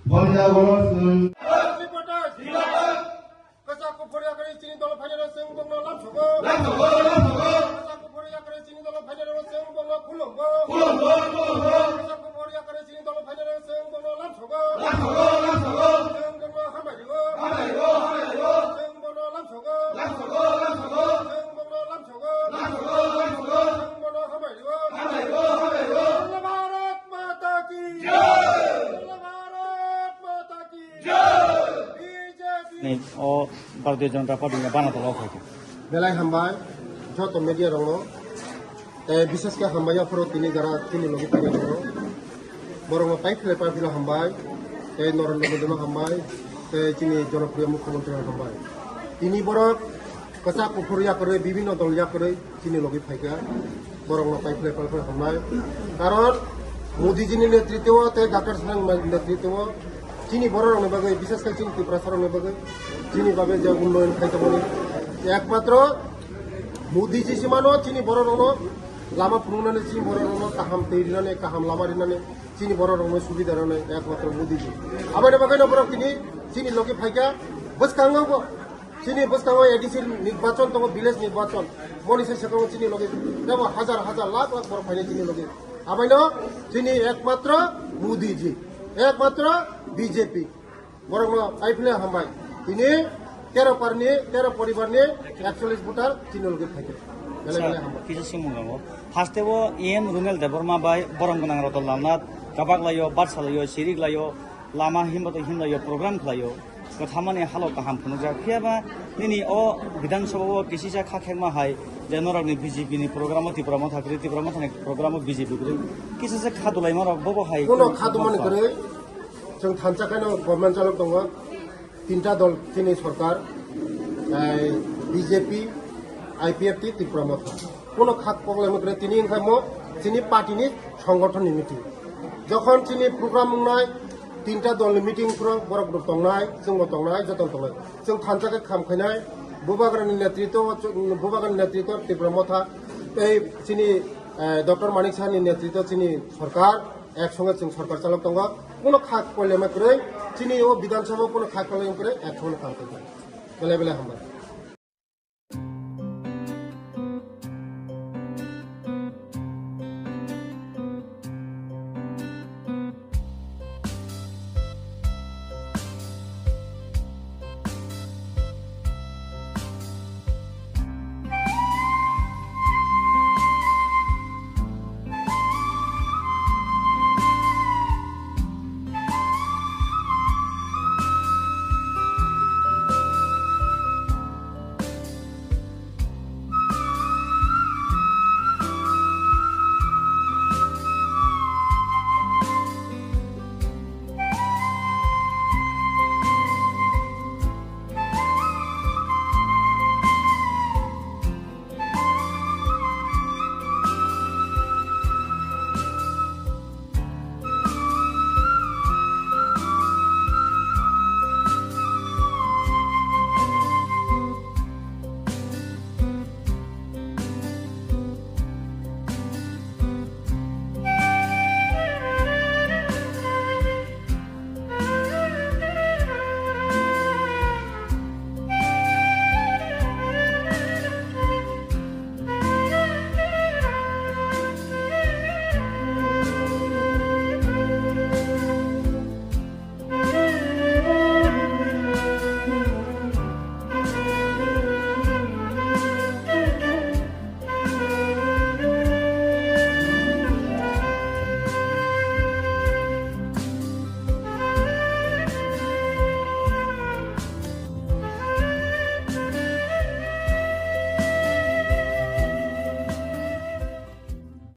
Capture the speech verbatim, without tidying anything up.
Bonjagoro chwng. Kwchak kuphur yakarwi chini dolo phainai rok chwng bongno lamsogo. Lamsogo, lamsogo. Kwchak kuphur yakarwi chini dolo phainai rok chwng bongno khulumgo. Khulumgo, khulumgo. Kwchak kuphur yakarwi chini dolo phainai rok chwng bongno lamsogo. Lamsogo, lamsogo. Chwng bongno hambai rwo. Hambai rwo, hambai rwo. Chwng bongno lamsogo. Lamsogo, lamsogo. Chwng bongno lamsogo. Lamsogo, lamsogo. Chwng bongno hambai rwo. Hambai rwo, hambai rwo. Bharata Mata ki. Jai. Bharata Mata ki. Jai. B J P. Ni o Bharatiya Janata Party ni bana tolo khai. Belai hambai, joto media rokno. Tei bishes khe hambai aphuru tini jara chini logi painai rokno. Borokno tai philai pai phila hambai. Tei Narendra Modi no hambai. Tei chini jonopriyo mukhyamantri no hambai. Tini borok kwchak kuphur yakarwi, bibhinno dol yakarwi chini logi phaikha. Borokno tai philai philai hamnai. Karon Modi jini netritwo tei Doctor Sarang Mai netritwo chini bororokni bagwi, bishes khe chini Tiprasarokni bagwi, chini bagwi je unnoyon khai tongmani. Ekmatro Modi ji simano chini bororokno lama phunuknani, chini bororokno kaham twi rinani, kaham lama rinani, chini bororokno subida rinani ekmatro Modi ji. Aboni bagwino borok tini chini logi phaikha bwskango bo. Chini bwskango A D C nirbachon tongo, village nirbachon. Moni se sekongo chini logi. Tebo hajar hajar, lakh lakh borok phainai chini logi. Abaino chini ekmatro Modi ji, ekmatro B J P. Borokno tai philai hambai. Tini tero parni, tero poribarni ekchollish voter chini logi phaikha. Belai belai hambai. Kisa simung tongo. First o E M Runel Debbarma bai borom gwnang Ratan Lalnath kabak laio, barsa laio, sirik laio, lama himbato himlaio, program khlaio. Kwthamani halo kaham phunukjak. Phiyaba nini o Bidhan Sabha o kisisa kha khekma hai je norokni B J P ni program o Tipra Motha kwrwi, Tipra Motha ni program o B J P kwrwi. Kisisa kha dulaima rok bobo hai. Kuno kha dumani kwrwi. Chwng thansa khaino government chalok tongo. Tinta dol chini sorkar, ai, B J P, I P F T, Tipra Motha. Kuno kha koklai kwrwi tini wngkha mo chini party ni songgothon ni meeting. Jokhon chini program wngnai, tinta dol ni meeting phuru borok rok tongnai, chwngbo tongnai, joto tongnai. Chwng thansa khe kham khainai, Bubagrani netritwo, Bubagrani netritwo Tipra Motha, tei chini, eh, Doctor Manik Saha ni netritwo chini sorkar, ek songe chwng sorkar chalok tongo. Kuno kha koklai kwrwi, chini o Bidhan Sabha kuno kha koklai kwrwi, ek songe kham khainai. Belai belai hambai.